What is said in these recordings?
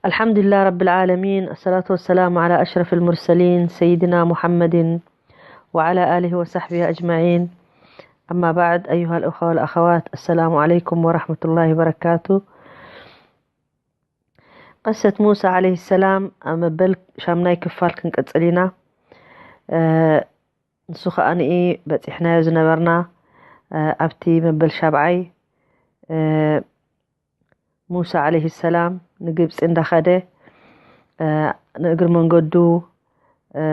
الحمد لله رب العالمين، الصلاة والسلام على أشرف المرسلين سيدنا محمد وعلى آله وصحبه أجمعين. أما بعد، أيها الأخوة والأخوات، السلام عليكم ورحمة الله وبركاته. قصة موسى عليه السلام ኣብ መበል ሻምናይ ክፋል ክንቅጽል ኢና። እ፣ ንሱ ኸኣ ንኢ በጺሕናዮ ዝነበርና፣ እ፣ ኣብቲ መበል ሻብዓይ፣ እ፣ ሙሳ ዓለይሂ ሰላም ንግብጺ እንዳኸደ፣ እ፣ ንእግሪ መንገዱ፣ እ፣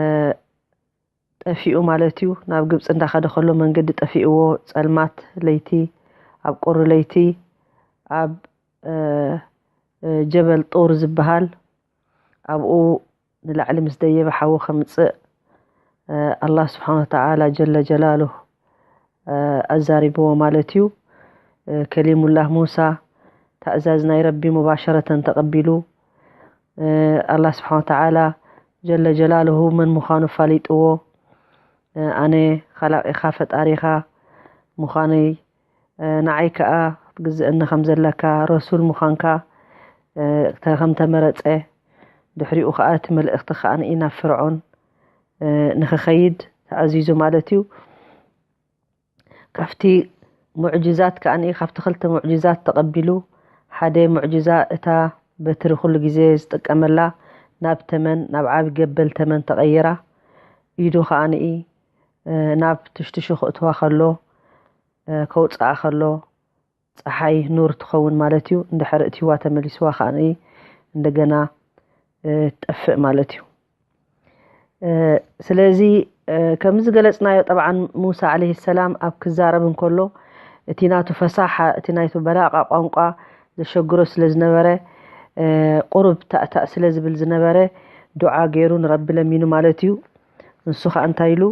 ጠፊኡ ማለት እዩ። ናብ ግብጺ እንዳኸደ ከሎ መንገዲ ጠፊእዎ፣ ጸልማት ለይቲ፣ ኣብ ቁሪ ለይቲ፣ ኣብ፣ እ፣ እ፣ ጀበል ጡር ዝበሃል፣ ኣብኡ ንላዕሊ ምስ ደየበ ሓዊ ከምጽእ፣ እ፣ ኣላህ ስብሓነ ወተዓላ ጀለ ጀላሉ፣ እ፣ ኣዛሪብዎ ማለት እዩ። እ፣ ከሊሙላህ ሙሳ ታእዛዝ ናይ ረቢ ሙባሸረተን ተቐቢሉ፣ እ፣ ኣላህ ስብሓነ ወተዓላ ጀለ ጀላልሁ መን ምዃኑ ኣፋሊጥዎ። እ፣ ኣነ ኻላቒኻ ፈጣሪኻ ምዃነይ፣ እ፣ ንዓይ ከኣ ክትግዝእኒ ከም ዘለካ፣ ረሱል ምዃንካ፣ እ፣ ተ-፣ ከም ተመረጸ፣ ድሕሪኡ ከኣ እቲ መልእኽቲ ከኣ ንኢ ናብ ፍርዖን፣ እ፣ ንኽኸይድ ተኣዚዙ ማለት እዩ። ካብቲ ሙዕጅዛት ከኣ ንኢ፣ ካብቲ ክልተ ሙዕጅዛት ተቐቢሉ፣ ሓደ ሙዕጅዛ እታ በትሪ ኩሉ ግዜ ዝጥቀመላ ናብ ተመን፣ ናብ ዓቢ ገበል ተመን ተቐይራ፣ ኢዱ ከኣ ንኢ፣ እ፣ ናብ ትሽትሹ ከእትዋ ከሎ፣ እ፣ ከውጽኣ ከሎ፣ ጸሓይ ኑር ትኸውን ማለት እዩ። እንድሕር እትይዋ ተመሊስዋ ከኣ ንኢ እንደገና፣ እ፣ ትጠፍእ ማለት እዩ። እ፣ ስለዚ፣ እ፣ ከም ዝገለጽናዮ፣ ጠብዓን ሙሳ ዓለይሂ ሰላም ኣብ ክዛረብ እንከሎ፣ እቲ ናቱ ፈሳሓ፣ እቲ ናቱ በላቓ ቋንቋ ዘሸግሮ ስለ ዝነበረ፣ እ፣ ቁሩብ ታእታእ ስለ ዝብል ዝነበረ፣ ዱዓ ገይሩ ንረቢ ለሚኑ ማለት እዩ። ንሱ ኸኣ እንታይ ኢሉ?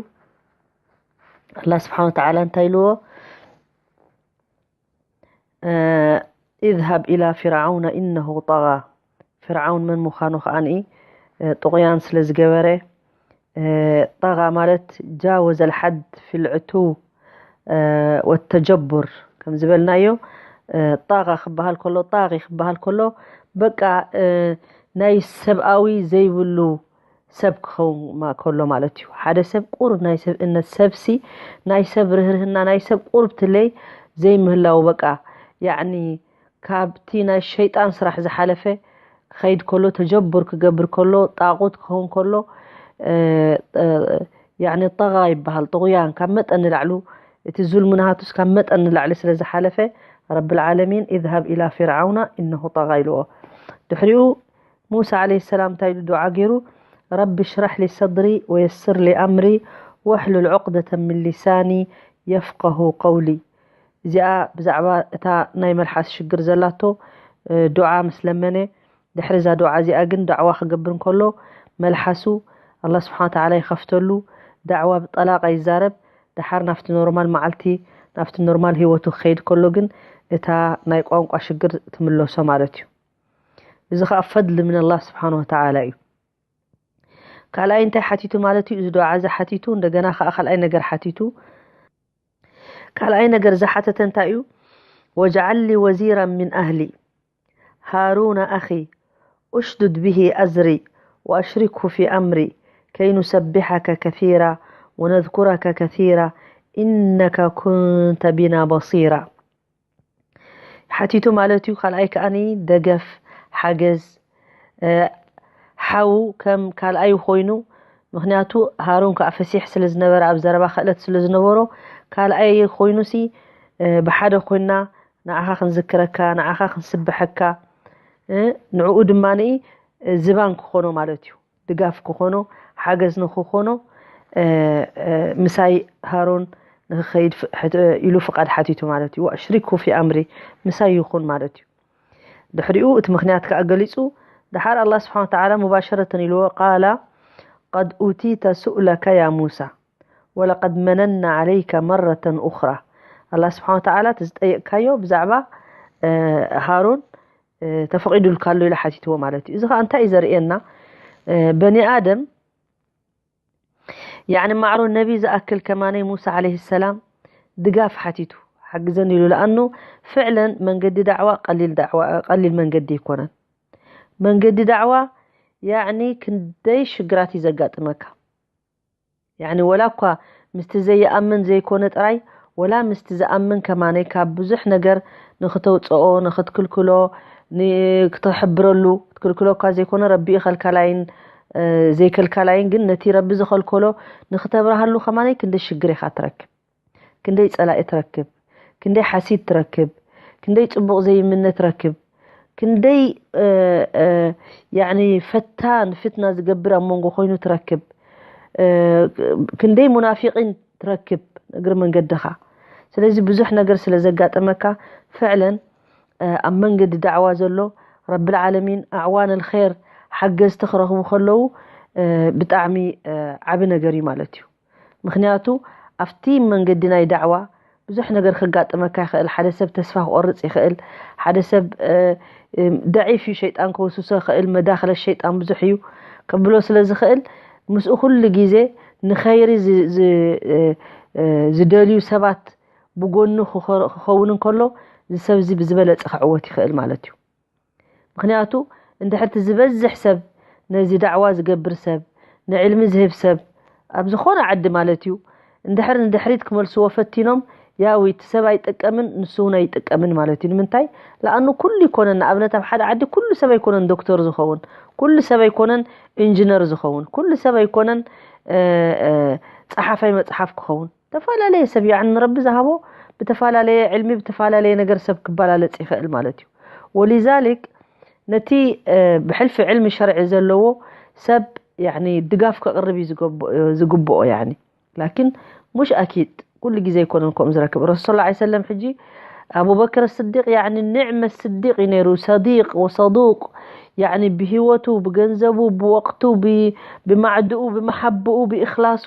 ኣላህ ስብሓነ ወተዓላ እንታይ ኢልዎ? እ፣ اذهب إلى فرعون إنه طغى። ፍርዓውን መን ምዃኑ ከኣ ንኢ፣ እ፣ ጥቑያን ስለ ዝገበረ፣ እ፣ ጠጋ ማለት ጃወዘ ልሓድ ፊል ዕቱው፣ እ፣ ወተጀቡር ከም ዝበልናዮ፣ እ፣ ጣጋ ክበሃል ከሎ፣ ጣጊ ክበሃል ከሎ፣ በቃ፣ እ፣ ናይ ሰብኣዊ ዘይብሉ ሰብ ክኸውን ማ-፣ ከሎ ማለት እዩ። ሓደ ሰብ ቁሩብ ናይ ሰብእነት፣ ሰብሲ ናይ ሰብ ርህርህና፣ ናይ ሰብ ቁሩብ ትለይ ዘይምህላው፣ በቃ፣ ያዕኒ፣ ካብቲ ናይ ሸይጣን ስራሕ ዝሓለፈ ክኸይድ ከሎ፣ ተጀቡር ክገብር ከሎ፣ ጣቑት ክኸውን ከሎ፣ እ፣ እ፣ ያዕኒ ጠጋ ይበሃል። ጥቑያን ካብ መጠን ንላዕሉ፣ እቲ ዙልሚ ናሃቱስ ካብ መጠን ንላዕሊ ስለ ዝሓለፈ፣ ረብል ዓለሚን፣ اذهب إلى فرعون إنه طغى ኢልዎ። ድሕሪኡ ሙሳ ዓለይሂ ሰላም እንታይ ኢሉ ዱዓ ገይሩ? ረቢ ሽራሕ ሊ ሰድሪ ወየስር ሊ ኣምሪ ወሕሉል ዑቅደተ ምን ሊሳኒ የፍቀሁ ቀውሊ። እዚኣ ብዛዕባ እታ ናይ መልሓስ ሽግር ዘላቶ፣ እ፣ ዱዓ ምስ ለመነ፣ ድሕሪ እዛ ዱዓ እዚኣ ግን ዳዕዋ ክገብር እንከሎ፣ መልሓሱ ኣላህ ስብሓነ ወተዓላ ይኸፍተሉ፣ ዳዕዋ ብጠላቕ ኣይዛረብ፣ ደሓር ናብቲ ኖርማል መዓልቲ፣ ናብቲ ኖርማል ህይወቱ ክኸይድ ከሎ ግን እታ ናይ ቋንቋ ሽግር ትምለሶ ማለት እዩ። እዚ ኸኣ ፈድሊ ምን ኣላህ ስብሓነ ወተዓላ እዩ። ካልኣይ እንታይ ሓቲቱ ማለት እዩ? እዚ ዱዓ እዚ ሓቲቱ፣ እንደገና ኸኣ ካልኣይ ነገር ሓቲቱ። ካልኣይ ነገር ዝሓተተ እንታይ እዩ? واجعل لي وزيرا من أهلي هارون أخي أشدد به أزري وأشركه في أمري كي نسبحك كثيرا ونذكرك كثيرا إنك كنت بنا بصيرا ሓቲቱ ማለት እዩ። ካልኣይ ከኣኒ ደገፍ፣ ሓገዝ፣ እ፣ ሓው ከም ካልኣይ ኮይኑ፣ ምኽንያቱ ሃሩን ከኣ ፈሲሕ ስለ ዝነበረ፣ ኣብ ዘረባ ክእለት ስለ ዝነበሮ፣ ካልኣይ ኮይኑሲ፣ እ፣ ብሓደ ኮይንና ንዓኻ ክንዝክረካ፣ ንዓኻ ክንስብሐካ፣ እ፣ ንዕኡ ድማ ንኢ፣ እ፣ ዝባን ክኾኖ ማለት እዩ። ድጋፍ ክኾኖ፣ ሓገዝ ንክኾኖ፣ እ፣ እ፣ ምሳይ ሃሩን ንክኸይድ ፍ-፣ ሕት-፣ ኢሉ ፍቓድ ሓቲቱ ማለት እዩ። ወኣሽሪኩ ፊ ኣምሪ፣ ምሳይ ይኹን ማለት እዩ። ድሕሪኡ እቲ ምኽንያት ከኣ ገሊጹ፣ ደሓር ኣላህ ስብሓነ ወተዓላ ሙባሸረተን ኢልዎ፣ ቃላ ቀድ ኡቲተ ሱእለከ ያ ሙሳ ወለቀድ መነና ዓለይከ መረተን ኡኽራ። ኣላህ ስብሓነ ወተዓላ እቲ ዝጠየቅካዮ ብዛዕባ፣ እ፣ ሃሩን፣ እ፣ ተፈቒዱልካ ኣሎ ኢሉ ሓቲትዎ ማለት እዩ። እዚ ኸኣ እንታይ እዩ ዘርእየና? እ፣ በኒ ኣደም፣ ያዕኒ ማዕሮ ነቢ ዝኣክል ከማነይ ሙሳ ዓለይሂ ሰላም ድጋፍ ሓቲቱ፣ ሓግዘን ኢሉ። ለኣኑ ፍዕለን መንገዲ ዳዕዋ ቀሊል ዳዕዋ፣ ቀሊል መንገዲ ኣይኮነን። መንገዲ ዳዕዋ ያዕኒ ክንደይ ሽግራት እዩ ዘጋጥመካ። ያዕኒ ወላ እኳ ምስቲ ዘይኣምን ዘይኮነ ጥራይ፣ ወላ ምስቲ ዝኣምን ከማነይ ካብ ብዙሕ ነገር ንክተውፅኦ፣ ንክትክልክሎ፣ ን-፣ ክትሕብረሉ፣ ክትክልክሎ እኳ ዘይኮነ ረቢ ከልካላይን፣ እ፣ ዘይከልካላይን፣ ግን ነቲ ረቢ ዝኸልከሎ ንክተብርሃሉ ከማነይ ክንደይ ሽግር ኢኻ ትረክብ። ክንደይ ጸላኢ ትረክብ፣ ክንደይ ሓሲድ ትረክብ፣ ክንደይ ጽቡቕ ዘይምነ ትረክብ፣ ክንደይ፣ እ፣ እ፣ ያዕኒ ፈታን ፍትና ዝገብር ኣብ መንጎ ኮይኑ ትረክብ፣ እ፣ ክንደይ ሙናፊቒን ትረክብ እግሪ መንገድኻ። ስለዚ ብዙሕ ነገር ስለ ዘጋጠመካ ፍዕለን፣ እ፣ ኣብ መንገዲ ዳዕዋ ዘሎ ረብል ዓለሚን ኣዕዋን ኣልኸይር ሓገዝቲ ክረኽቡ ከለዉ፣ እ፣ ብጣዕሚ፣ እ፣ ዓቢ ነገር እዩ ማለት እዩ። ምኽንያቱ ኣብቲ መንገዲ ናይ ዳዕዋ ብዙሕ ነገር ከጋጥመካ ይኽእል። ሓደ ሰብ ተስፋ ክቆርጽ ይኽእል። ሓደ ሰብ፣ እ፣ እ፣ ደዒፍ እዩ፣ ሸይጣን ከውስሶ ይኽእል፣ መዳኽለ ሸይጣን ብዙሕ እዩ ከብሎ ስለ ዝኽእል፣ ምስኡ ኩሉ ግዜ ንኸይሪ ዝ-፣ ዝ-፣ እ፣ እ፣ ዝደልዩ ሰባት ብጎኑ ክኸ-፣ ክኸውን እንከሎ፣ እዚ ሰብ እዚ ብዝበለጸ ክዕወት ይኽእል ማለት እዩ። ምኽንያቱ እንድሕር እቲ ዝበዝሕ ሰብ ነዚ ዳዕዋ ዝገብር ሰብ፣ ንዕልሚ ዝህብ ሰብ፣ ኣብ ዝኾነ ዓዲ ማለት እዩ፣ እንድሕር ንድሕሪት ክመልስዎ ፈቲኖም፣ ያው እቲ ሰብ ኣይጥቀምን፣ ንሱ እውን ኣይጥቀምን ማለት እዩ። ንምንታይ? ለኣኑ ኩሉ ይኮነን፣ ንኣብነት ኣብ ሓደ ዓዲ ኩሉ ሰብ ኣይኮነን ዶክተር ዝኸውን፣ ኩሉ ሰብ ኣይኮነን ኢንጂነር ዝኸውን፣ ኩሉ ሰብ ኣይኮነን፣ እ፣ እ፣ ጸሓፋይ መጽሓፍ ክኸውን። ተፈላለየ ሰብ፣ ያዕኒ ንረቢ ዝሃቦ ብተፈላለየ ዕልሚ፣ ብተፈላለየ ነገር ሰብ ክበላለጽ ይኽእል ማለት እዩ። ወሊዛሊክ ነቲ፣ እ፣ ብሕልፊ ዕልሚ ሸርዒ ዘለዎ ሰብ፣ ያዕኒ ድጋፍ ከቕርብ እዩ ዝገብ-፣ ዝግብኦ፣ ያዕኒ። ላኪን ሙሽ ኣኪድ ኩሉ ግዜ ኣይኮነን ከምኡ ዝረክብ። ረሱል ሰለላሁ ዐለይሂ ወሰለም ሕጂ ኣቡበክር ስዲቅ፣ ያዕኒ ኒዕመ ስዲቅ እዩ ነይሩ፣ ሰዲቅ ወሰዱቅ፣ ያዕኒ ብህይወቱ፣ ብገንዘቡ፣ ብወቅቱ፣ ብ-፣ ብማዕድኡ፣ ብመሓብኡ፣ ብእኽላሱ፣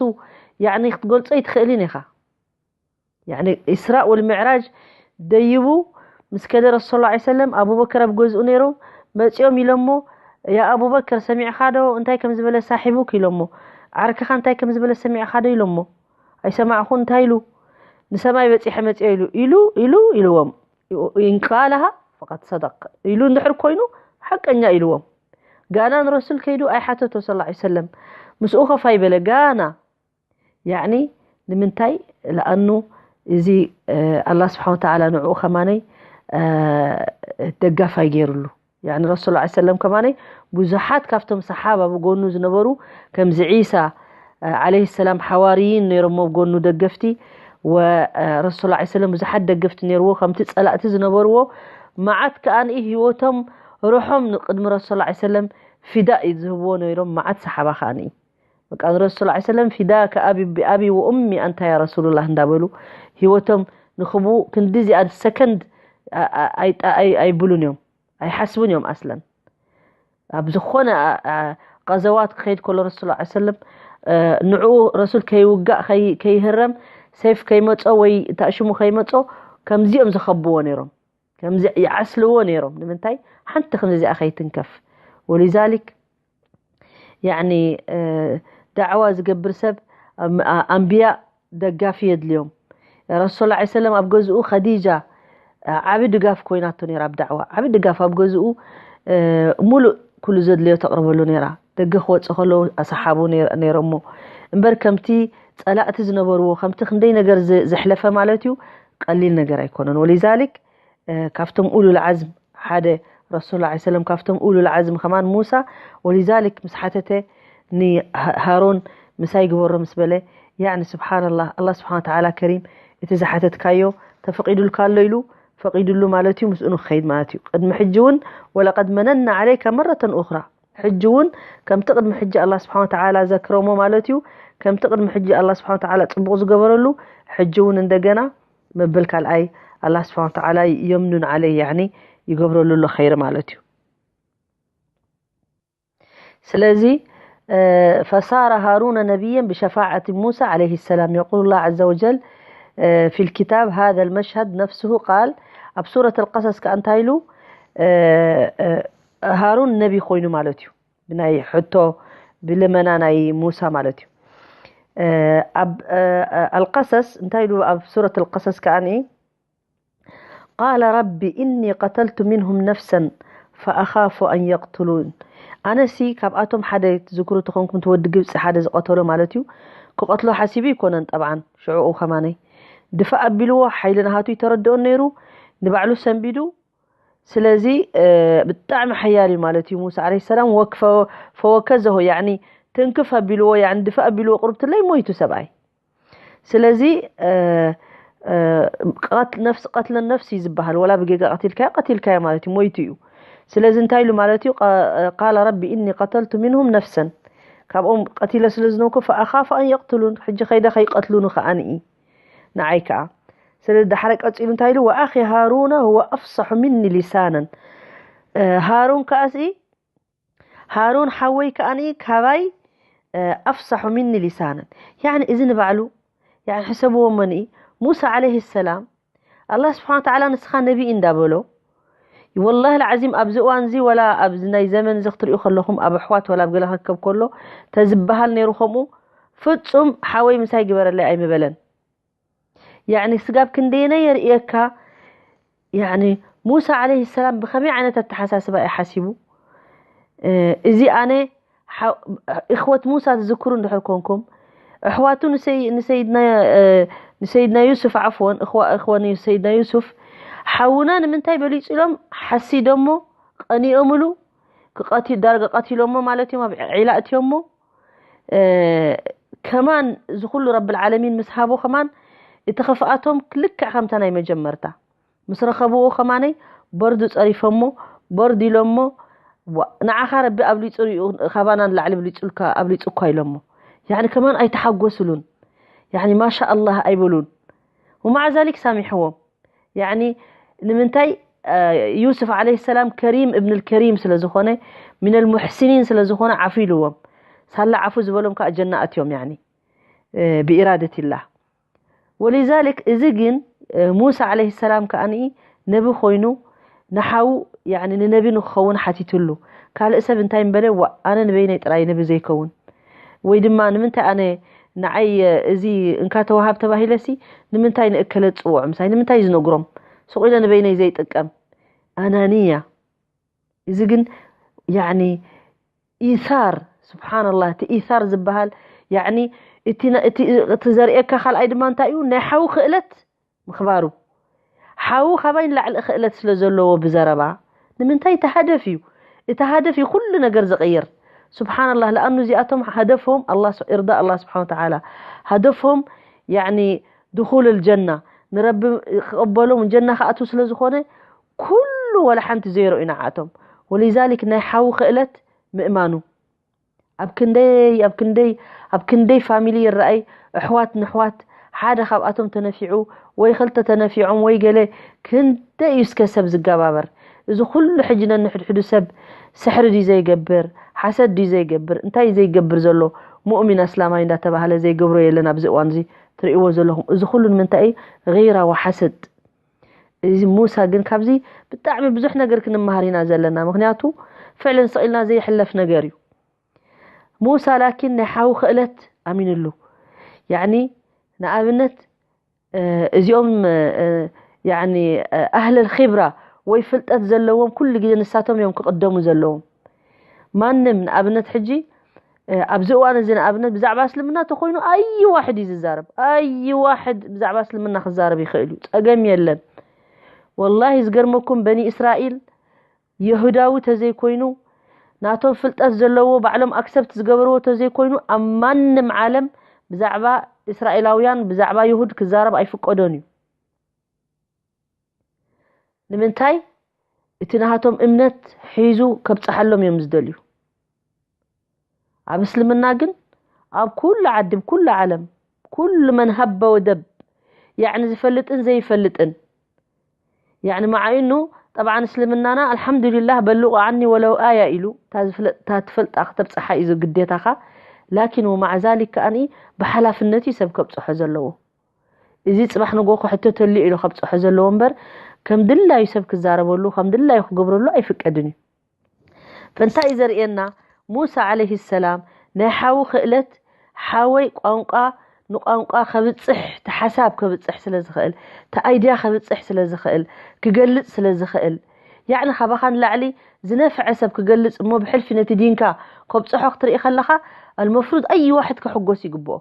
ያዕኒ ክትገልጾ ኣይትኽእልን ኢኻ። ያዕኒ ኢስራእ ወልሚዕራጅ ደይቡ ምስ ከደ ረሱል ሰለላሁ ዐለይሂ ወሰለም ኣቡበክር ኣብ ገዝኡ ነይሮም። መጺኦም ኢሎሞ፣ "ያ ኣቡበክር ሰሚዕኻ ዶ እንታይ ከም ዝበለ ሳሒቡክ?" ኢሎሞ። "ዓርክኻ እንታይ ከም ዝበለ ሰሚዕኻ ዶ?" ኢሎሞ። "ኣይሰማዕኹን፣ እንታይ ኢሉ?" "ንሰማይ በጺሐ መጺኦ" ኢሉ፣ ኢሉ፣ ኢሉ፣ ኢልዎም። "ኢን ቃለሃ ፈቀድ ሰደቅ" ኢሉ እንድሕር ኮይኑ ሓቀኛ ኢልዎም። ጋና ንረሱል ከይዱ ኣይሓተቶ ሰለላሁ ዐለይሂ ወሰለም። ምስኡ ከፍ ኣይበለ ጋና። ያዕኒ ንምንታይ? ለኣኑ እዚ፣ እ፣ ኣላህ ስብሓን ወተዓላ ንዕኡ ከማነይ፣ እ፣ ደጋፋይ ገይሩሉ። ያዕኒ ረሱል ሰለላሁ ዐለይሂ ወሰለም ከማነይ ብዙሓት ካብቶም ሰሓባ ብጎኑ ዝነበሩ ከምዚ ዒሳ፣ እ፣ ዐለይሂ ሰላም ሓዋርይን ነይሮሞ ብጎኑ ደገፍቲ። ወ-፣ እ፣ ረሱል ሰለላሁ ዐለይሂ ወሰለም ብዙሓት ደገፍቲ ነይርዎ፣ ከምቲ ጸላእቲ ዝነበርዎ መዓት ከኣ ንኢ ህይወቶም ርሖም ንቅድሚ ረሱል ሰለላሁ ዐለይሂ ወሰለም ፊዳእ ዝህብዎ ነይሮም መዓት ሰሓባ ከኣ ንኢ። በቃ ንረሱል ሰለላሁ ዐለይሂ ወሰለም ፊዳከ ኣቢ ብኣቢ ወኡሚ ኣንታ ያ ረሱሉላህ እንዳበሉ ህይወቶም ንኽቡ ክንዲ እዚኣ ሰከንድ ኣ-፣ ኣ-፣ ኣይጣ-፣ ኣይ-፣ ኣይብሉን እዮም፣ ኣይሓስቡን እዮም ኣስለን። ኣብ ዝኾነ ኣ-፣ ኣ-፣ ቀዘዋት ክኸይድ ከሎ ረሱል ሰለላሁ ዐለይሂ ወሰለም፣ እ፣ ንዕኡ ረሱል ከይውጋእ፣ ከይ-፣ ከይህረም፣ ሰይፍ ከይመጾ ወይ ታእሽሙ ከይመጾ ከምዚኦም ዝኸብዎ ነይሮም። ከምዚ ይዓስልዎ ነይሮም። ንምንታይ? ሓንቲ ከምዚኣ ከይትንከፍ። ወሊዛሊክ ያዕኒ፣ እ፣ ዳዕዋ ዝገብር ሰብ፣ ኣም-፣ ኣ-፣ ኣንብያ ደጋፊ የድልዮም። ረሱል ሰለላሁ ዐለይሂ ወሰለም ኣብ ገዝኡ ኸዲጃ፣ እ፣ ዓቢ ድጋፍ ኮይናቶ ነይራ ኣብ ዳዕዋ። ዓቢ ድጋፍ ኣብ ገዝኡ፣ እ፣ ሙሉእ ኩሉ ዘድልዮ ተቕርበሉ ነይራ። ደገ ክወጽእ ከሎ ኣሰሓቡ ነይረ-፣ ነይሮሞ። እምበር ከምቲ ጸላእቲ ዝነበርዎ፣ ከምቲ ክንደይ ነገር ዝ-፣ ዘሕለፈ ማለት እዩ፣ ቀሊል ነገር ኣይኮነን። ወሊዛሊክ እ፣ ካብቶም ኡሉል ዓዝም ሓደ ረሱል ሰለላሁ ዐለይሂ ወሰለም፣ ካብቶም ኡሉል ዓዝም ከማን ሙሳ። ወሊዛሊክ ምስ ሓተተ ንሃ-፣ ሃሮን ምሳይ ግበሮ ምስ በለ፣ ያዕኒ ስብሓንላህ፣ ኣላህ ስብሓን ወተዓላ ከሪም፣ እቲ ዝሓተትካዮ ተፈቒዱልካ ኣሎ ኢሉ ፈቒዱሉ ማለት እዩ፣ ምስኡ ንክኸይድ ማለት እዩ። ቅድሚ ሕጂ እውን ወለቀድ መነና ዓለይካ መረተን ኡኽራ፣ ሕጂ እውን ከምቲ ቅድሚ ሕጂ ኣላህ ስብሓን ወተዓላ ዘክረሞ ማለት እዩ፣ ከምቲ ቅድሚ ሕጂ ኣላህ ስብሓን ወተዓላ ጽቡቕ ዝገበረሉ፣ ሕጂ እውን እንደገና መበል ካልኣይ ኣላህ ስብሓን ወተዓላ የምኑን ዓለይ፣ ያዕኒ ይገብረሉ ኣሎ ኸይሪ ማለት እዩ። ስለዚ፣ እ፣ ፈሳረ ሃሩነ ነቢየን ብሸፋዓት ሙሳ ዓለይሂ ሰላም። የቁሉ ላህ ዐዘ ወጀል፣ እ፣ ፊል ኪታብ ሃዘል መሽሀድ ነፍስሁ ቃል፣ ኣብ ሱረት ኣልቀሰስ ከኣ እንታይ ኢሉ? እ፣ እ፣ ሃሩን ነቢ ኮይኑ ማለት እዩ። ብናይ ሕቶ፣ ብልመና ናይ ሙሳ ማለት እዩ። እ፣ ኣብ፣ እ፣ እ፣ ኣልቀሰስ እንታይ ኢሉ? ኣብ ሱረት ኣልቀሰስ ከኣ ቃለ ረቢ ኢኒ ቀተልቱ ሚንሁም ነፍሰን ፈኣኻፉ ኣን የቕትሉን። ኣነሲ ካብኣቶም ሓደ ትዝክሩ ተኾንኩም፣ እቲ ወዲ ግብፂ ሓደ ዝቐተሎ ማለት እዩ። ክቐትሎ ሓሲቡ ይኮነን ጠብዓን ሽዕኡ ከማነይ ድፋእ ኣቢልዎ፣ ሓይሊ ናሃቱ ይተረድኦን ነይሩ፣ ንባዕሉ ሰንቢዱ። ስለዚ ብጣዕሚ ሓያል እዩ ማለት እዩ። ሙሳ ዓለይሂ ሰላም ወክፈ ፈወከዘሁ፣ ያኒ ትንክፍ ኣቢልዎ፣ ያኒ ድፋእ ኣቢልዎ ቁርብትለይ ሞይቱ ሰብኣይ። ስለዚ ነፍሲ ቀትለን ነፍሲ እዩ ዝበሃል፣ ወላ ብጌጋ ቀቲልካዮ ቀቲልካዮ ማለት እዩ፣ ሞይቱ እዩ። ስለዚ እንታይ ኢሉ ማለት እዩ? ቃለ ረቢ ኢኒ ቀተልቱ ሚንሁም ነፍሰን፣ ካብኦም ቀቲለ ስለ ዝነበርኩ ፈኣኻፉ ኣን የቕትሉን፣ ሕጂ ከይደ ከይቀትሉኒ ከዓኒ እዩ ንዓይ ከኣ። ስለዚ ዳሕረ ቀጺሉ እንታይ ኢሉ? ወኣኺ ሃሩነ ሁወ ኣፍሰሑ ሚኒ ሊሳነን፣ ሃሩን ከኣሲ ሃሩን ሓወይ ከኣኒ ካባይ ኣፍሳሑ ሚኒ ሊሳነን። ያኒ እዚ ንባዕሉ ያኒ ሕሰብዎ መን እዩ? ሙሳ ዓለይሂ ሰላም ኣላህ ስብሓን ወተዓላ ንስኻ ነቢ እንዳበሎ፣ ወላሂ ልዓዚም ኣብዚ እዋን እዚ ወላ ኣብዚ ናይ ዘመን እዚ ክትሪኡ ከለኹም ኣብ ኣሕዋት ወላ ኣብ ገለ ክርከብ ከሎ ተዝበሃል ነይሩ ከምኡ ፍጹም ሓወይ ምሳይ ግበረለይ ኣይምበለን። ያኒ ስጋብ ክንደየናይ የርእየካ። ያኒ ሙሳ ዓለይሂ ሰላም ብኸመይ ዓይነት ኣተሓሳስባ እዩ ሓሲቡ? እዚ ኣነ እኽወት ሙሳ ትዝክሩ እንድሕር ኮንኩም፣ ኣሕዋቱ ንሰይድና ዩሱፍ ዓፍወን እኽወ ሰይድና ዩሱፍ ሓውና ንምንታይ በሊጹ ኢሎም ሓሲዶሞ ቀኒኦምሉ፣ ዳርጋ ቀቲሎሞ ማለት እዮም። ኣብ ዒላ እትዮሞ ከማን እዚ ኩሉ ረብል ዓለሚን ምስ ሃቦ ከማን እቲ ክፍኣቶም ልክዕ ከምታ ናይ መጀመርታ ምስ ረኸብዎ ከማነይ በርዱ ጸሪፎሞ በርዱ ኢሎሞ ንዓኻ ረቢ ኣብሊጹ ሪኡ ካባና ንላዕሊ ብሊጹልካ ኣብሊጹ እኳ ኢሎሞ። ያኒ ከማን ኣይተሓጎስሉን። ያኒ ማሻ ኣላህ ኣይበሉን። ወማዓ ዛሊክ ሳሚሕዎም። ያኒ ንምንታይ ዩስፍ ዓለይሂ ሰላም ከሪም እብን ልከሪም ስለ ዝኾነ ሚነል ሙሕሲኒን ስለ ዝኾነ ዓፉ ኢልዎም። ሳላ ዓፉ ዝበሎም ከዓ ጀና ኣትዮም ያኒ ብኢራደቲላህ። ወሊዛሊክ እዚ ግን ሙሳ ዓለይሂ ሰላም ከኣኒ ነቢ ኮይኑ ንሓው ያኒ ንነቢ ንክኸውን ሓቲትሉ። ካልእ ሰብ እንታይ ምበለ ዋ ኣነ ንበይነይ ጥራይ ነቢ ዘይከውን ወይ ድማ ንምንታይ ኣነ ንዓይ እዚ እንካ ተዋሃብ ተባሂለሲ ንምንታይ ንእከለ ዝፅውዖ ምሳይ ንምንታይ ዝነግሮም ስቕ ኢለ ንበይነይ ዘይጥቀም ኣናንያ። እዚ ግን ያኒ ኢሳር ስብሓንላህ እቲ ኢሳር ዝበሃል ያኒ እቲ ዘርእየካ ካልኣይ ድማ እንታይ እዩ ናይ ሓዊ ክእለት ምኽባሩ ሓዉ ካባይ ንላዕሊ ክእለት ስለ ዘለዎ ብዘረባ ንምንታይ እቲ ሃደፍ እዩ እቲ ሃደፍ እዩ ኩሉ ነገር ዝቕይር ስብሓንላህ ለኣኑ እዚኣቶም ሃደፎም ኢርዳ ኣላ ስብሓን ወተዓላ ሃደፎም ያኒ ድኹል ልጀና ንረቢ ክቕበሎም ጀና ክኣትዉ ስለ ዝኾነ ኩሉ ወላ ሓንቲ ዜሮ እዩ ንዓኣቶም ወሊዛሊክ ናይ ሓዉ ክእለት ምእማኑ ኣብ ክንደይ ኣብ ክንደይ ኣብ ክንደይ ፋሚሊ ይረኣይ ኣሕዋት ንሕዋት ሓደ ካብኣቶም ተነፊዑ ወይ ክልተ ተነፊዖም ወይ ገለ ክንደይ እዩ እስከ ሰብ ዝገባበር እዚ ኩሉ ሕጂ ነንሕድሕዱ ሰብ ስሕሪ ድዩ ዘይገብር ሓሰድ ድዩ ዘይገብር እንታይ እዩ ዘይገብር ዘሎ ሙእሚን ኣስላማይ እንዳተባህለ ዘይገብሮ የለን ኣብዚ እዋን እዚ ትርእይዎ ዘለኹም እዚ ኩሉ ንምንታይ እዩ غيرة وحسد እዚ ሙሳ ግን ካብዚ ብጣዕሚ ብዙሕ ነገር ክንመሃር ኢና ዘለና ምክንያቱ ፍዕልን ስቕ ኢልና ዘይሕለፍ ነገር እዩ ሙሳ ላኪን ናይ ሓዊ ክእለት ኣሚንሉ ያኒ ንኣብነት እዚኦም ያኒ ኣህለል ኺብራ ወይ ፍልጠት ዘለዎም ኩሉ ግዜ ንሳቶም እዮም ክቕደሙ ዘለዎም ማንም ንኣብነት ሕጂ ኣብዚ እዋን እዚ ንኣብነት ብዛዕባ እስልምና ተኮይኑ ኣይ ዋሕድ እዩ ዝዛረብ ኣይ ዋሕድ ብዛዕባ እስልምና ክዛረብ ይኽእል እዩ ፀገም የለን ወላሂ ዝገርመኩም በኒ እስራኤል የሁዳዊ ተዘይኮይኑ ናቶም ፍልጠት ዘለዎ ባዕሎም ኣክሰብት ዝገበርዎ ተዘይኮይኑ ኣብ ማንም ዓለም ብዛዕባ እስራኤላውያን ብዛዕባ ይሁድ ክዛረብ ኣይፍቀዶን እዩ ንምንታይ እቲ ናሃቶም እምነት ሒዙ ከብፀሓሎም እዮም ዝደልዩ ኣብ እስልምና ግን ኣብ ኩሉ ዓዲ ብኩሉ ዓለም ኩሉ መን ሃበ ወደብ ያዕኒ ዝፈልጥን ዘይፈልጥን ያዕኒ መዓይኑ ጠብዓን እስልምናና ኣልሓምዱሊላህ በልቑ ዓኒ ወለው ኣያ ኢሉ እታ ትፈልጣ ክተብፅሓ እዩ ግዴታኻ ላኪን ወማዕ ዛሊክ ከኣኒ ብሓላፍነት እዩ ሰብ ከብፅሖ ዘለዎ እዚ ፅባሕ ንጎ ክሕተተሉ ኢሉ ከብፅሖ ዘለዎ እምበር ከም ድላዩ ሰብ ክዛረበሉ ከም ድላዩ ክገብረሉ ኣይፍቀድን እዩ ፈንታይ እዩ ዘርእየና ሙሳ ዓለይሂ ሰላም ናይ ሓዊ ክእለት ሓወይ ቋንቋ ንቋንቋ ከብፅሕ እቲ ሓሳብ ከብፅሕ ስለ ዝኽእል እቲ ኣይድያ ከብፅሕ ስለ ዝኽእል ክገልፅ ስለ ዝኽእል ያዕኒ ካባኻ ንላዕሊ ዝነፍዐ ሰብ ክገልጽ እሞ ብሕልፊ ነቲ ዲንካ ከብጽሖ ክትርኢ ከለኻ ኣልመፍሩድ ኣይ ዋሕድ ክሕጎስ ይግብኦ።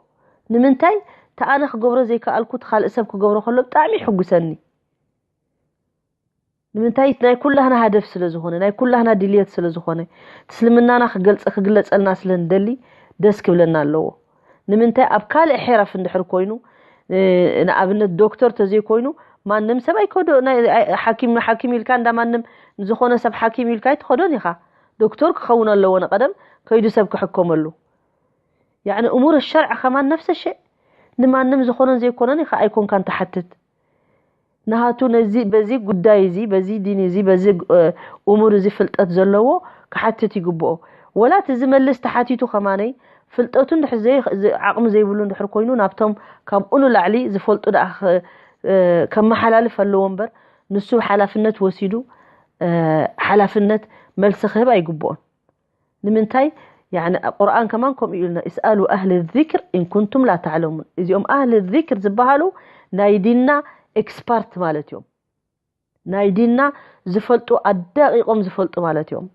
ንምንታይ? ተኣነ ክገብሮ ዘይከኣልኩ እቲ ካልእ ሰብ ክገብሮ ከሎ ብጣዕሚ ይሕጉሰኒ። ንምንታይ? ናይ ኩላህና ሃደፍ ስለ ዝኾነ፣ ናይ ኩላህና ድልየት ስለ ዝኾነ፣ እስልምናና ክገልጸ ክግለጸልና ስለ ንደሊ ደስ ክብለና ኣለዎ። ንምንታይ? ኣብ ካልእ ሄራፍ እንድሕር ኮይኑ፣ ንኣብነት ዶክተር ተዘይኮይኑ ማንም ሰብ ኣይከዶ። ሓኪም ንሓኪም ኢልካ እንዳ ማንም ንዝኾነ ሰብ ሓኪም ኢልካ ኣይትኸዶን ኢኻ። ዶክተር ክኸውን ኣለዎ ንቐደም ከይዱ ሰብ ክሕከመሉ። ያዕኒ እሙር ሸርዕ ከማን ነፍሰ ሸእ ንማንም ዝኾነን ዘይኮነን ኢኻ ኣይኮንካን ትሓትት። ንሃቱ ነዚ በዚ ጉዳይ እዚ በዚ ዲን እዚ በዚ እሙር እዚ ፍልጠት ዘለዎ ክሓትት ይግብኦ። ወላ እቲ ዝመልስ ተሓቲቱ ከማነይ ፍልጠቱ ዓቕሚ ዘይብሉ እንድሕር ኮይኑ ናብቶም ካብኡ ንላዕሊ ዝፈልጡ ደኣ ከመሓላልፍ ኣለዎ እምበር ንሱ ሓላፍነት ወሲዱ ሓላፍነት መልሲ ክህብ ኣይግብኦን። ንምንታይ? ያዕኒ ቁርኣን ከማን ከምኡ ኢሉና፣ "እስኣሉ ኣህለ ዚክር ኢን ኩንቱም ላ ተዕለሙን።" እዚኦም ኣህለ ዚክር ዝበሃሉ ናይ ዲንና ኤክስፐርት ማለት እዮም። ናይ ዲንና ዝፈልጡ ኣዳቂቆም ዝፈልጡ ማለት እዮም።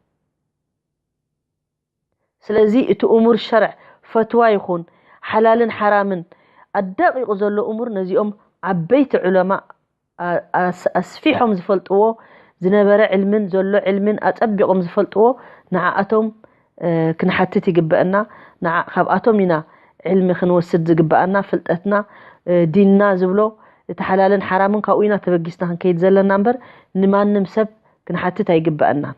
ስለዚ እቲ እሙር ሸርዕ ፈትዋ ይኹን ሓላልን ሓራምን ኣዳቂቁ ዘሎ እሙር ነዚኦም ዓበይቲ ዑለማ ኣስፊሖም ዝፈልጥዎ ዝነበረ ዕልምን ዘሎ ዕልምን ኣጸቢቖም ዝፈልጥዎ ንዓኣቶም ክንሓትት ይግበአና። ካብኣቶም ኢና ዕልሚ ክንወስድ ዝግበኣና። ፍልጠትና ዲንና ዝብሎ እቲ ሓላልን ሓራምን ካብኡ ኢና ተበጊስና ክንከይድ ዘለና እምበር ንማንም ሰብ ክንሓትት ኣይግበአናን።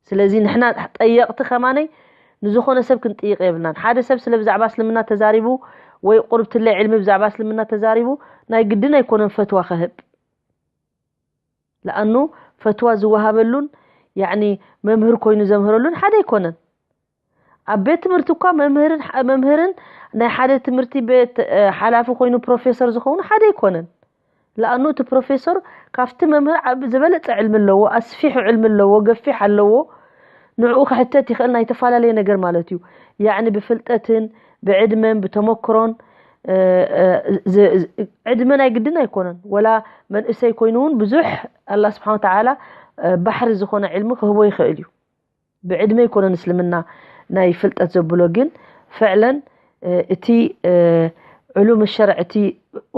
ስለዚ ንሕና ጠየቕቲ ከማነይ ንዝኾነ ሰብ ክንጥይቕ የብልናን። ሓደ ሰብ ስለ ብዛዕባ እስልምና ተዛሪቡ ወይ ቁርብትለይ ዕልሚ ብዛዕባ እስልምና ተዛሪቡ ናይ ግድን ኣይኮነን ፈትዋ ክህብ። ለኣኑ ፈትዋ ዝወሃበሉን ያዕኒ መምህር ኮይኑ ዘምህረሉን ሓደ ኣይኮነን። ኣብ ቤት ትምህርቲ እኳ መምህርን መምህርን ናይ ሓደ ትምህርቲ ቤት ሓላፊ ኮይኑ ፕሮፌሰር ዝኸውን ሓደ ኣይኮነን። ለኣኑ እቲ ፕሮፌሶር ካብቲ መምህር ዓብ ዝበለጸ ዕልሚ ኣለዎ፣ ኣስፊሑ ዕልሚ ኣለዎ፣ ገፊሕ ኣለዎ። ንዕኡ ክሕተት ይኽእል ናይ ተፈላለየ ነገር ማለት እዩ። ያዕኒ ብፍልጠትን ብዕድመን ብተመክሮን ዕድመ ናይ ግድን ኣይኮነን። ወላ መንእሰይ ኮይኑ እውን ብዙሕ ኣላ ስብሓን ወተዓላ ባሕሪ ዝኾነ ዕልሚ ክህቦ ይኽእል እዩ። ብዕድመ ኣይኮነን እስልምና ናይ ፍልጠት ዘብሎ ግን ፍዕለን እቲ ዕሉም ሸርዕ እቲ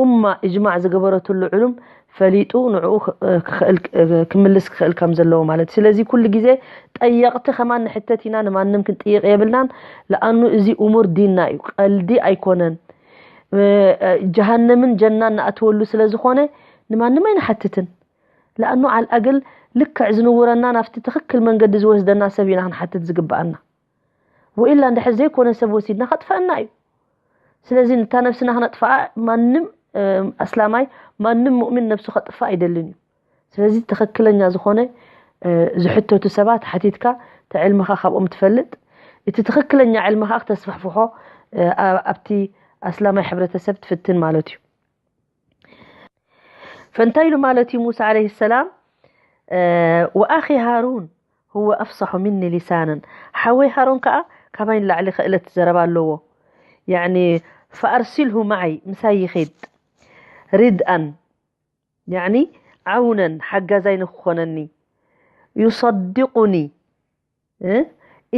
ኡማ እጅማዕ ዝገበረትሉ ዕሉም ፈሊጡ ንዕኡ ክምልስ ክኽእል ከም ዘለዎ ማለት እዩ። ስለዚ ኩሉ ግዜ ጠየቕቲ ከማን ንሕተት ኢና፣ ንማንም ክንጥይቕ የብልናን። ለኣኑ እዚ እሙር ዲንና እዩ፣ ቀልዲ ኣይኮነን። ጀሃነምን ጀናን ንኣትወሉ ስለ ዝኾነ ንማንም ኣይንሓትትን። ለኣኑ ዓልኣገል ልክዕ ዝንውረና ናብቲ ትኽክል መንገዲ ዝወስደና ሰብ ኢና ክንሓትት ዝግበኣና። ወኢላ እንድሕር ዘይኮነ ሰብ ወሲድና ከጥፈአና እዩ። ስለዚ ንታ ነብስና ክነጥፍኣ ማንም ኣስላማይ ማንም ሙእሚን ነብሱ ከጥፍእ ኣይደልን እዩ። ስለዚ ትኽክለኛ ዝኾነ ዝሕተቱ ሰባት ሓቲትካ እቲ ዕልምኻ ካብኦም ትፈልጥ እቲ ትኽክለኛ ዕልምኻ ክተስፋሕፍሖ ኣብቲ ኣስላማይ ሕብረተሰብ ትፍትን ማለት እዩ። ፈንታይ ኢሉ ማለት እዩ ሙሳ ዓለይሂ ሰላም ወኣኺ ሃሩን ሁወ ኣፍሰሑ ሚኒ ሊሳነን ሓወይ ሃሮን ከዓ ካባይ ንላዕሊ ክእለት ዘረባ ኣለዎ። ያዕኒ ፈኣርሲልሁ መዓይ ምሳይ ይኺድ ሪድኣን ያዕኒ ዓውነን ሓጋዛይ ንክኾነኒ ዩሰድቁኒ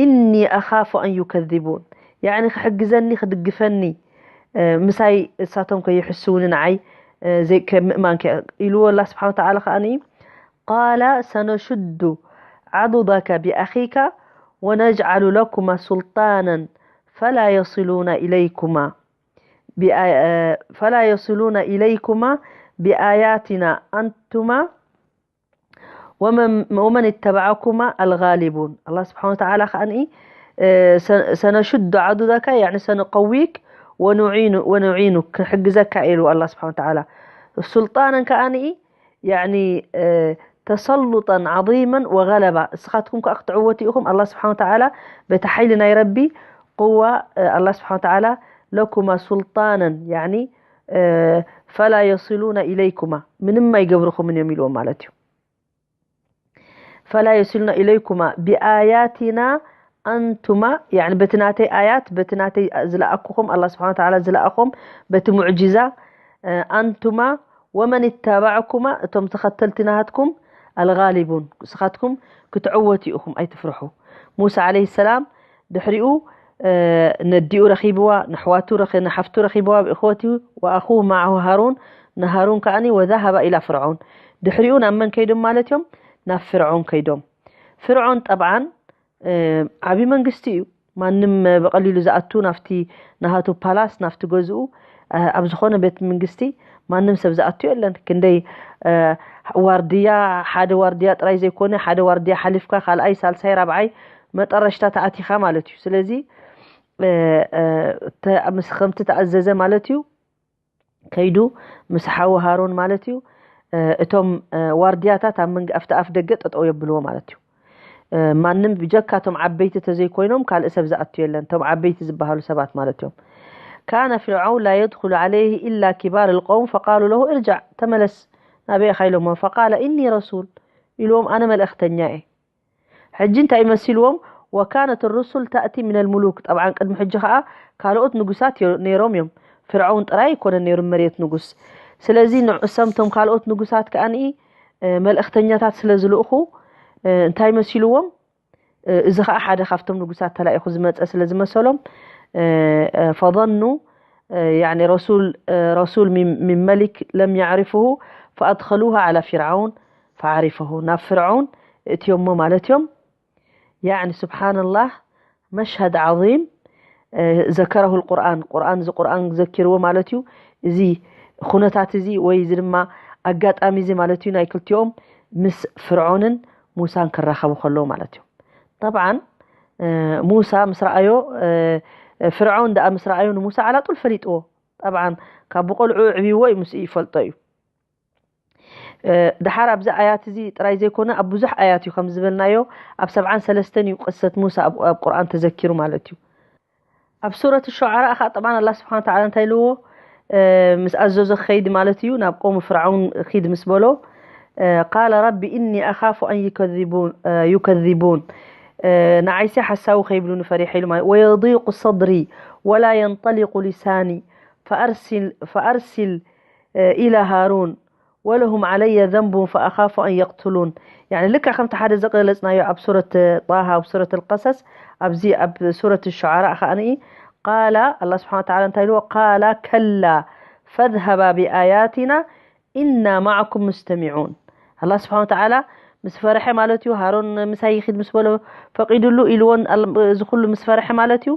እኒ ኣኻፉ ኣን ዩከዚቡን ያዕኒ ክሕግዘኒ ክድግፈኒ ምሳይ እሳቶም ከይሕስውኒ ንዓይ ዘይከምእማን ኢልዎ ኣላ ስብሓን ወተዓላ ከዓኒ ቃላ ሰነሹዱ ዓዱዳከ ቢኣኺካ ወነጅዓሉ ለኩማ ሱልጣናን ፈላ የስሉና ኢለይኩማ ፈላ የስሉና ኢለይኩማ ቢኣያትና ኣንቱማ ወመን ተበዓኩማ ኣልጋሊቡን ኣላ ስብሓን ወተዓላ ከዓኒ ሰነሹዱ ዓዱዳካ ያዕኒ ሰንቀዊክ ወኑዒኑክ ክንሕግዘካ ኢሉ ኣላ ስብሓን ወተዓላ ሱልጣነን ከዓኒ ያዕኒ ተሰሉጠን ዓظيما ወገለባ እስኻትኩም ከዓ ክትዕወቱ ኢኹም ኣላ ስብሓን ወተዓላ በቲ ሓይሊ ናይ ረቢ ቅዋ ኣላ ስብሓን ወተዓላ ለኩማ ሱልጣነን ያዕኒ ፈላ የስሉና ኢለይኩማ ምንም ኣይገብርኹምን እዮም ኢልዎም ማለት እዩ ፈላ የስሉና ኢለይኩማ ብኣያትና ኣንቱማ ያዕኒ በቲ ናተይ ኣያት በቲ ናተይ ዝለኣኩኹም ኣላ ስብሓን ወተዓላ ዝለኣኹም በቲ ሙዕጅዛ ኣንቱማ ወመን ተባዕኩማ እቶም ተኸተልቲ ናሃትኩም ኣልጋሊቡን፣ ንስኻትኩም ክትዕወቱ ኢኹም፣ ኣይትፍርሑ። ሙሳ ዓለይሂ ሰላም ድሕሪኡ ነዲኡ ረኺብዋ፣ ንኣሕዋቱ ረኺ-፣ ንሓፍቱ ረኺብዋ፣ ብእኽወቲ ወኣኹ መዓሁ ሃሩን፣ ንሃሩን ከኣኒ ወዛሃባ ኢላ ፍርዖን። ድሕሪኡ ናብ መን ከይዶም ማለት እዮም? ናብ ፍርዖን ከይዶም። ፍርዖን ጠብዓን ዓብዪ መንግስቲ እዩ። ማንም ብቐሊሉ ዝኣቱ ናብቲ ናሃቱ ፓላስ፣ ናብቲ ገዝኡ፣ ኣብ ዝኾነ ቤት መንግስቲ ማንም ሰብ ዝኣቱ የለን። ክንደይ ዋርድያ፣ ሓደ ዋርድያ ጥራይ ዘይኮነ፣ ሓደ ዋርድያ ሓሊፍካ ካልኣይ፣ ሳልሳይ፣ ራብዓይ መጠረሽታ ተኣቲኻ ማለት እዩ። ስለዚ ምስ ከምቲ ተኣዘዘ ማለት እዩ። ከይዱ ምስ ሓው ሃሮን ማለት እዩ። እቶም ዋርድያታት ኣብ መንግ ኣብቲ ኣፍ ደገ ጠጠው የብልዎ ማለት እዩ። ማንም ብጀካ እቶም ዓበይቲ ተዘይኮይኖም ካልእ ሰብ ዝኣቱ የለን። እቶም ዓበይቲ ዝበሃሉ ሰባት ማለት እዮም። ካነ ፍርዓውን ላ የድኹሉ ዓለይህ ኢላ ኪባር ልቀውም ፈቃሉ ለሁ እርጃዕ፣ ተመለስ፣ ናበይ ኢኻ ኢሎሞ። ፈቃለ ኢኒ ረሱል ኢልዎም፣ ኣነ መልእኽተኛ እየ። ሕጂ እንታይ መሲልዎም? ወካነት ሩሱል ታእቲ ሚነል ሙሉክ። ጠብዓን ቅድሚ ሕጂ ከዓ ካልኦት ንጉሳት ዮ- ነይሮም እዮም። ፍርዓውን ጥራይ ኣይኮነን ነይሩ መሬት ንጉስ። ስለዚ ንዕሶም እቶም ካልኦት ንጉሳት ከዓ ንኢ መልእኽተኛታት ስለ ዝልእኹ እንታይ መሲልዎም? እዚ ከዓ ሓደ ካብቶም ንጉሳት ተላኢኹ ዝመፀ ስለ ዝመሰሎም ፈظኑ ያኒ ረሱል ረሱል ሚን መሊክ ለም ያዕሪፍሁ ፈኣድኸሉሃ ዓላ ፊርዓውን ፈዓሪፈሁ፣ ናብ ፍርዖን እእትዮሞ ማለት እዮም። ያኒ ስብሓንላህ መሽሃድ ዓዚም ዘከረሁ ልቁርኣን፣ ቁርኣን እዚ ቁርኣን ዘኪርዎ ማለት እዩ። እዚ ኩነታት እዚ ወይ እዚ ድማ ኣጋጣሚ እዚ ማለት እዩ ናይ ክልቲኦም ምስ ፍርዖንን ሙሳን ክራኸቡ ከለዉ ማለት እዩ። ጠብዓን ሙሳ ምስ ረኣዮ ፍርዖን ደኣ ምስ ረኣዮ ንሙሳ ዓላጡል ፈሊጥዎ። ጠብዓን ካብ ብቆልዑ ዕብይዎ እዩ፣ ምስ ይፈልጦ እዩ። ድሓር ኣብዚ ኣያት እዚ ጥራይ ዘይኮነ ኣብ ብዙሕ ኣያት እዩ ከም ዝበልናዮ ኣብ ሰብዓን ሰለስተን እዩ ቅሰት ሙሳ ኣብ ቁርኣን ተዘኪሩ ማለት እዩ። ኣብ ሱረት ሸዓራ ኸዓ ጠብዓን ኣላ ስብሓን ተዓላ እንታይ ኢልዎ? ምስ ኣዘዞ ኸይድ ማለት እዩ፣ ናብ ቆሙ ፍርዓውን ኺድ ምስ በሎ ቃለ ረቢ እኒ ኣኻፉ ኣን ዩከዚቡን ንዓይሲ ሓሳዊ ከይብሉኒ ፈሪሐ ኢሉ ማለት ወየضيق صدري ولا ينطلق لساني فأرسل فأرسل إلى هارون ولهم علي ذنب فأخاف أن يقتلون يعني ልክዕ ከምቲ ሓደ ዘገለጽናዮ ኣብ ሱረት ጣሃ ኣብ ሱረት القصص ኣብዚ ኣብ ሱረት الشعراء ከኣ ንኢ ቃላ ኣላ ስብሓን ተዓላ እንታይ ኢልዎ ቃላ ከላ فاذهبا بآياتنا إنا معكم مستمعون ኣላ ስብሓን ተዓላ ምስ ፈርሐ ማለት እዩ ሃሮን ምሳይ ይኺድ ምስ በሎ ፈቂዱሉ ኢልዎን እዚ ኩሉ ምስ ፈርሐ ማለት እዩ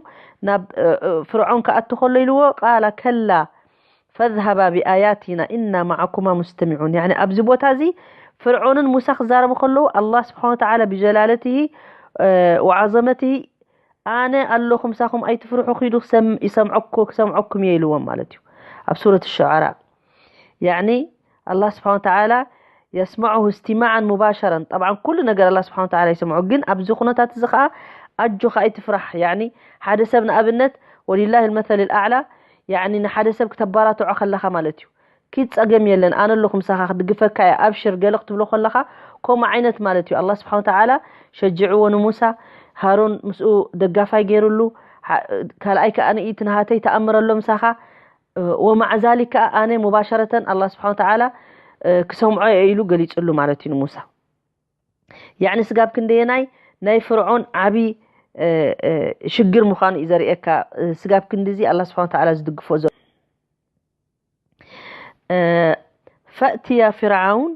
ናብ ፍርዖን ክኣቱ ከሎ ኢልዎ ቃላ ከላ فاذهبا بآياتنا إنا معكما مستمعون يعني ኣብዚ ቦታ እዚ ፍርዖንን ሙሳ ክዛረቡ ከለዉ ኣላ ስብሓን ተዓላ ብጀላለትሂ ወዓዘመትሂ ኣነ ኣለኹ ምሳኹም ኣይትፍርሑ ኪዱ ክሰምዐኩ ክሰምዐኩም እየ ኢልዎም ማለት እዩ ኣብ ሱረት ሸዓራ ያኒ ኣላ ስብሓን ተዓላ የስማዑሁ እስትማዓን ሙባሸረን ጠብዓን ኩሉ ነገር ኣላ ስብሓን ተዓላ ይሰምዑ ግን ኣብዚ ኩነታት እዚ ከዓ ኣጆኻ ኣይትፍራሕ ያኒ ሓደ ሰብ ንኣብነት ወሊላህ ልመሰል ልኣዕላ ያኒ ንሓደ ሰብ ክተባራትዖ ከለኻ ማለት እዩ ኪድ ጸገም የለን ኣነ ኣለኹ ምሳኻ ክድግፈካ እየ ኣብሽር ገለ ክትብሎ ከለኻ ከምኡ ዓይነት ማለት እዩ ኣላ ስብሓን ተዓላ ሸጅዕዎ ንሙሳ ሃሮን ምስኡ ደጋፋይ ገይሩሉ ካልኣይ ከዓ ንኢቲ ናሃተይ ተኣምረሎ ምሳኻ ወማዕ ዛሊክ ከዓ ኣነ ሙባሸረተን ኣላ ስብሓን ተዓላ ክሰምዖ እየ ኢሉ ገሊፅሉ ማለት እዩ ንሙሳ ያዕኒ ስጋብ ክንደየናይ ናይ ፍርዖን ዓብዪ ሽግር ምዃኑ እዩ ዘርእየካ ስጋብ ክንድዚ ኣላ ስብሓን ተዓላ ዝድግፎ ዘሎ ፈእትያ ፍርዓውን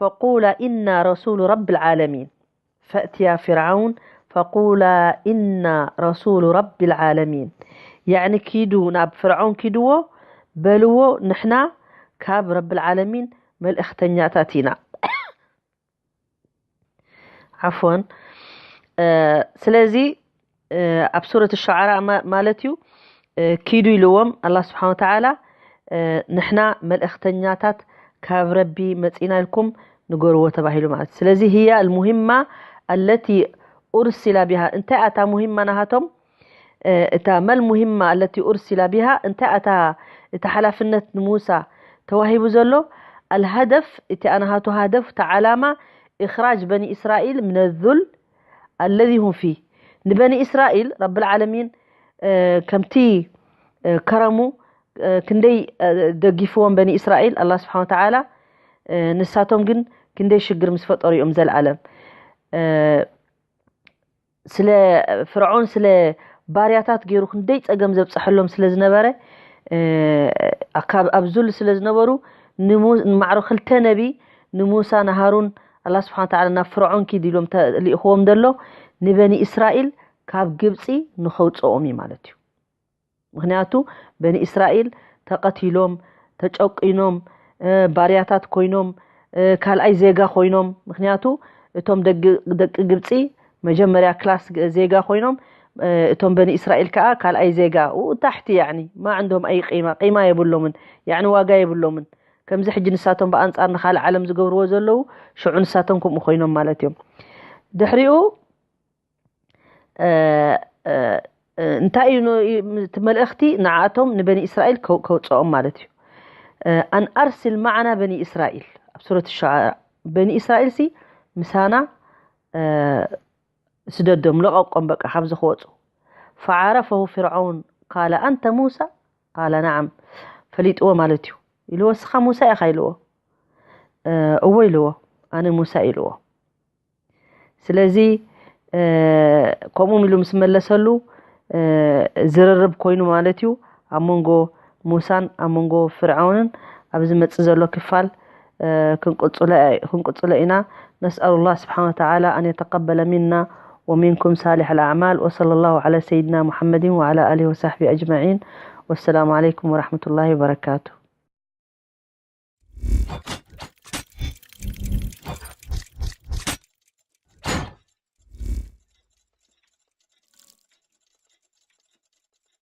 ፈቁላ ኢና ረሱሉ ረቢ ልዓለሚን ፈእትያ ፍርዓውን ፈቁላ ኢና ረሱሉ ረቢ ልዓለሚን ያዕኒ ኪዱ ናብ ፍርዖን ኪድዎ በልዎ ንሕና ካብ ረቢ ልዓለሚን መልእኽተኛታት ኢና ዓፍወን ስለዚ ኣብ ሱረት ሸዓራ ማለት እዩ ኪዱ ኢልዎም ኣላ ስብሓን ተዓላ ንሕና መልእኽተኛታት ካብ ረቢ መፂና ኢልኩም ንገርዎ ተባሂሉ ማለት ስለዚ ህያ ልሙሂማ ኣለቲ ኡርሲላ ቢሃ እንታይ ኣታ ሙሂማ ናሃቶም እታ መል ሙሂማ ኣለቲ ኡርሲላ ቢሃ እንታይ ኣታ እቲ ሓላፍነት ንሙሳ ተዋሂቡ ዘሎ ኣልሃደፍ እቲ ኣናሃቱ ሃደፍ ተዓላማ إخراج بني إسرائيل من الذل الذي هم فيه ንበኒ እስራኤል ረብል ዓለሚን ከምቲ ከረሙ ክንደይ ደጊፍዎም በኒ እስራኤል ኣላ ስብሓን ተዓላ ንሳቶም ግን ክንደይ ሽግር ምስ ፈጠሩ እዮም ዘልዓለም ስለ ፍርዖን ስለ ባርያታት ገይሩ ክንደይ ጸገም ዘብፀሐሎም ስለ ዝነበረ ካብ ኣብ ዙል ስለ ዝነበሩ ንማዕሮ ክልተ ነቢ ንሙሳ ንሃሩን ኣላ ስብሓን ተዓላ ናብ ፍርዖን ኪድ ኢሎም ተልእኽዎም ዘሎ ንበኒ እስራኤል ካብ ግብፂ ንኸውፅኦም እዩ ማለት እዩ። ምክንያቱ በኒ እስራኤል ተቐቲሎም ተጨቂኖም ባርያታት ኮይኖም ካልኣይ ዜጋ ኮይኖም ምክንያቱ እቶም ደቂ ግብፂ መጀመርያ ክላስ ዜጋ ኮይኖም እቶም በኒ እስራኤል ከዓ ካልኣይ ዜጋ ታሕቲ ያኒ ማ عندهم أي قيمة قيمة የብሎምን ያኒ ዋጋ የብሎምን ከምዚ ሕጂ ንሳቶም ብኣንፃር ንካልእ ዓለም ዝገብርዎ ዘለዉ ሽዑ ንሳቶም ከምኡ ኮይኖም ማለት እዮም ድሕሪኡ እንታይ እዩ እቲ መልእኽቲ ንዓቶም ንበኒ እስራኤል ከውፅኦም ማለት እዩ ኣን ኣርሲል ማዓና በኒ እስራኤል ኣብ ሱረት ሸዓራ በኒ እስራኤል ሲ ምሳና ስደዶም ለቐቆም በቃ ካብዚ ክወፁ ፈዓረፈሁ ፍርዓውን ቃለ ኣንተ ሙሳ ቃለ ናዓም ፈሊጥዎ ማለት እዩ ኢልዎ ስኻ ሙሳ ኢኻ ኢልዎ እዎ ኢልዎ ኣነ ሙሳ ኢልዎ ስለዚ ከምኡ ኢሉ ምስ መለሰሉ ዝርርብ ኮይኑ ማለት እዩ ኣብ መንጎ ሙሳን ኣብ መንጎ ፍርዓውንን ኣብ ዝመፅእ ዘሎ ክፋል ክንቅፅሎ ኢና نسأل الله سبحانه وتعالى أن يتقبل منا ومنكم صالح الأعمال وصلى الله على سيدنا محمد وعلى آله وصحبه أجمعين والسلام عليكم ورحمة الله وبركاته